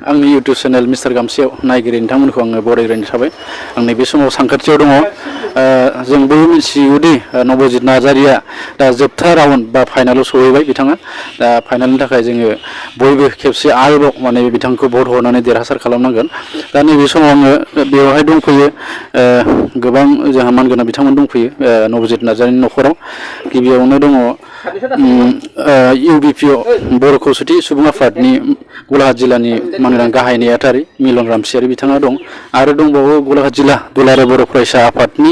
आंनि YouTube channel mister गामसेयाव नायगिरि नोंथांमोनखौ आङो बरायग्रोनाय थाबाय। आं नैबे समाव सानखाथियाव दङ। जों बयबो मिथिगौदि नबजित नार्जारिया दा जोबथा राउन्ड बा फाइनालाव सहैबाय बिथाङा। दा फाइनालनि थाखाय जोङो बयबो खेबसे आरोबाव माने बिथांखौ भट हरनानै देरहासार खालामनांगोन। दा नैबे समाव आङो बेवहाय दंफैयो गोबां जोंहा मानगोनां बिथांमोन दंफैयो नबजित नार्जारिनि न'खराव। गिबियावनो दङ इउबिपिअ बर' खौसेथि सुबुं आफादनि गलाघाट जिल्लानि मानगोनां गाहाय नेहाथारि मिलन रामसियारि बिथाङा दं। आरो दंबावो गलाघाट जिल्ला दुलाराय बर' फरायसा आफादनि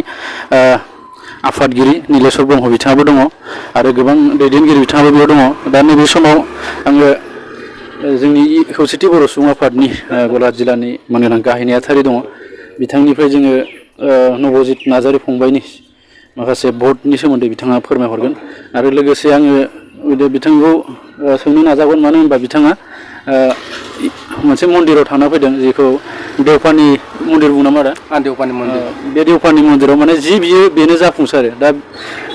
आफादगिरि नीलेश्वर ब्रह्म बिथाङाबो दङ आरो गोबां दैदेनगिरि बिथाङाबो बेयाव दङ। दा नैबे समाव आङो जोंनि खौसेथि बर' सुबुं आफादनि गलाघाट जिल्लानि मानगोनां गाहाय नेहाथारि दङ। बिथांनिफ्राय जोङो नबजित नार्जारि फंबायनि माखासे भटनि सोमोन्दै बिथाङा फोरमायहरगोन। आरो लोगोसे आङो बिथांखौ सोंनो नाजागोन, मानो होनबा बिथाङा मोनसे मन्दिराव थांना फैदों, जेखौ देवपानि मन्दिर बुङो नामा आदा? देवपानि मन्दिर। बे देवपानि मन्दिराव माने जि बियो बेनो जाफुंसारो। दा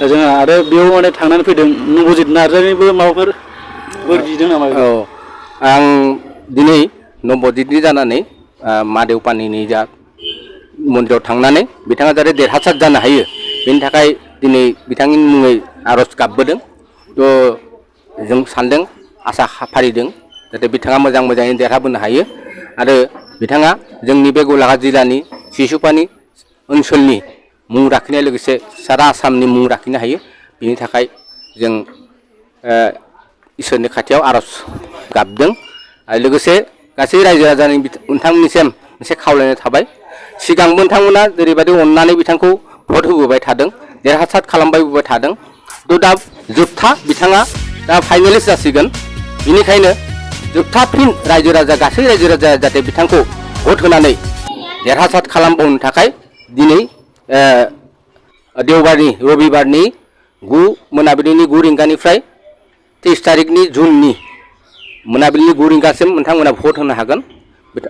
जोंहा आरो बेयाव माने थांनानै फैदों, नबजित नार्जारिनिबो माबाफोर बोर बिदों नामा? औ, आं दिनै नबजितनि जानानै मा देवपानिनि जा मन्दिराव थांनानै बिथाङा जाहाथे देरहासार जानो हायो, बेनि थाखाय दिनै बिथांनि मुङै आर'ज गाबबोदों। थ' जों सानदों, आसा फारिदों जाहाथे बिथाङा मोजाङै देरहाबोनो हायो आरो बिथाङा जोंनि बे गलाघाट जिल्लानि सिसुपानि ओनसोलनि मुं लाखिनाय लोगोसे सारा आसामनि मुं लाखिनो हायो। बिनि थाखाय जों इसोरनि खाथियाव आर'ज गाबदों। आरो लोगोसे गासै रायजो राजानि नोंथांमोननिसिम मोनसे खावलायनाय थाबाय। सिगांबो नोंथांमोना जेरैबायदि अननानै बिथांखौ भट होबोबाय थादों, देरहासार खालामबोबाय थादों। थ' दा जोबथा बिथाङा दा फाइनालिस्ट जासिगोन। बेनिखायनो जोबथा फिन गासै रायजो राजा जाहाथे बिथांखौ भट होनानै देरहासार खालामबावनो थाखाय दिनै रबिबारनि मोनाबिलिनि 9 रिंगानिफ्राय 23 तारिखनि जुननि मोनाबिलिनि 9 रिंगासिम नोंथांमोना भट होनो हागोन।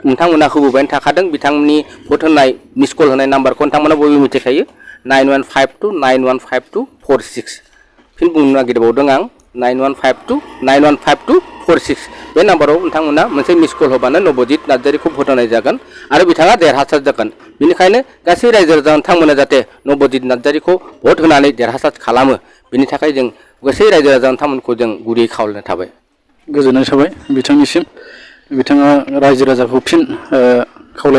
नोंथांमोना होबोबायानो थाखादों। बिथांमोननि भट होनाय मिस कल होनाय नाम्बारखौ नोंथांमोना बयबो मिथिखायो, 9152915246। फिन बुंनो नागिरबावदों आं, 9152915246। बे नाम्बाराव नोंथांमोना मोनसे मिस कल होबानो नबजित नार्जारिखौ भट होनाय जागोन आरो बिथाङा देरहासार जागोन। बेनिखायनो गासै रायजो राजा नोंथांमोना जाहाथे नबजित नार्जारिखौ भट होनानै देरहासार खालामो, बेनि थाखाय जों गासै रायजो राजा नोंथांमोनखौ जों गुरैयै खावलायनाय थाबाय। गोजोननाय थाबाय बिथांनिसिम। बिथाङा रायजो राजाखौ फिन खावलाय